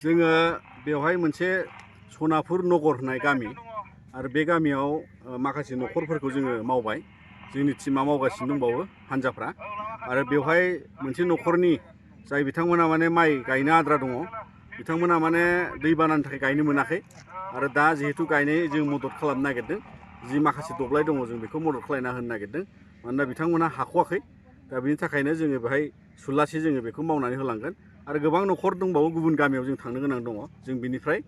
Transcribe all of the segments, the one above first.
जोङो बेवहाय मोनसे सनापुर नगर होननाय गामि आरो बे गामियाव माखासे न'खरफोरखौ जोङो मावबाय। जोंनि टीमा मावगासिनो दंबावो हान्जाफ्रा आरो बेवहाय मोनसे न'खरनि जाय बिथांमोना माने माइ गायनो आद्रा दङ बिथांमोना माने दैबानानि थाखाय गायनो मोनाखै आरो दा जिहेतु गायनाय जों मदद खालामनो नागिरदों। जि माखासे दब्लाय दङ जों बेखौ मदद खालामना होनो नागिरदों मानोना बिथांमोना हाख'वाखै। दा बेनि थाखायनो जोङो बेहाय सुलासे जोङो बेखौ मावनानै होलांगोन आरो गोबां न'खर दंबावो गुबुन गामियाव जों थांनो गोनां दङ। जों बिनिफ्राय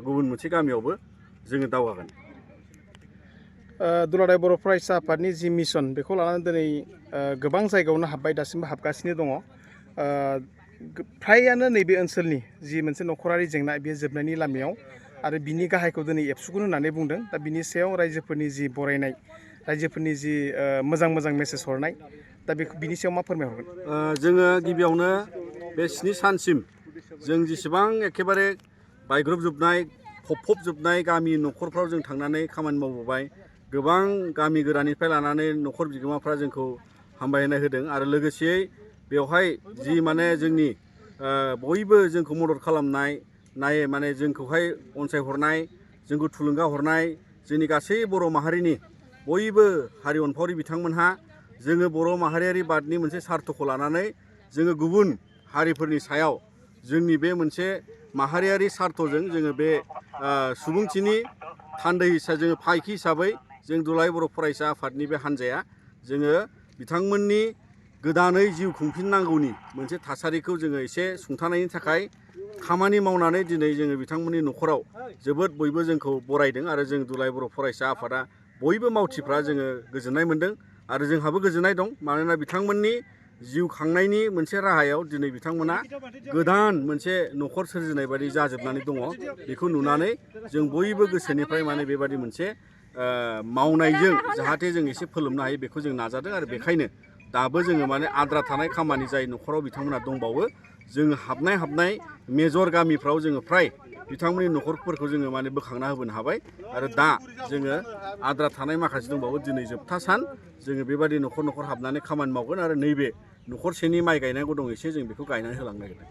गुबुन मोनसे गामियावबो जोङो दावगागोन। दुलाराय बर' फरायसा आफादनि जि मिशन बेखौ लानानै दिनै गोबां जायगायावनो हाबबाय, दासिमबो हाबगासिनो दङ। फ्रायानो नैबे ओनसोलनि जि मोनसे न'खरारि जेंना बेयो जोबनायनि लामायाव आरो बिनि गाहायखौ दिनै एबसुखुन होननानै बुंदों। दा बिनि सायाव रायजोफोरनि जि बरायनाय, रायजोफोरनि जि मोजां मेसेज हरनाय, दा बिनि सायाव मा फोरमायहरगोन? जोङो गिबियावनो बे 7 सानसिम जों जेसेबां एखेबारे बायग्रबजोबनाय फबजोबनाय गामि न'खरफ्राव जों थांनानै खामानि मावबोबाय। गोबां गामि गोरानिफ्राय लानानै न'खर बिगोमाफ्रा जोंखौ हामबायनाय होदों आरो लोगोसेयै बेवहाय जि माने जोंनि बयबो जोंखौ मदद खालामनाय माने जोंखौहाय अनसायहरनाय, जोंखौ थुलुंगा हरनाय जोंनि गासै बर' माहारिनि बयबो हारि अनफावरि बिथांमोनहा जोङो बर' माहारियारि बादनि मोनसे सार्थखौ लानानै जोङो गुबुन हारिफोरनि सायाव जोंनि बे मोनसे माहारियारि सार्थजों जोङो बे सुबुंथिनि थान्दै हिसाबै जोङो फायखि हिसाबै जों दुलाराय बर' फरायसा आफादनि बे हान्जाया जोङो बिथांमोननि गोदानै जिउ खुंफिननांगौनि मोनसे थासारिखौ जोङो एसे सुंथानायनि थाखाय खामानि मावनानै दिनै जोङो बिथांमोननि न'खराव जोबोद बयबो जोंखौ बरायदों आरो जों दुलाराय बर' फरायसा आफादा बयबो मावथिफ्रा जोङो गोजोननाय मोनदों आरो जोंहाबो गोजोननाय दं। मानोना बिथांमोननि जिउ खांनायनि मोनसे राहायाव दिनै बिथांमोना गोदान मोनसे न'खर सोरजिनाय बायदि जाजोबनानै दङ। बेखौ नुनानै जों बयबो गोसोनिफ्राय माने बेबादि मोनसे मावनायजों जाहाथे जों एसे फोलोमनो हायो बेखौ जों नाजादों आरो बेखायनो दाबो जोङो माने आद्रा थानाय खामानि जाय न'खराव बिथांमोना दंबावो जोङो हाबनाय मेजर गामिफ्राव जोङो फ्राय बिथांमोननि न'खरफोरखौ जोङो माने बोखांना होबोनो हाबाय आरो दा जोङो आद्रा थानाय माखासे दंबावो। दिनै जोबथा सान जोङो बेबादि न'खर हाबनानै खामानि मावगोन आरो नैबे न'खरसेनि माइ गायनांगौ दं एसे जों बेखौ गायनानै होलांनो नागिरदों।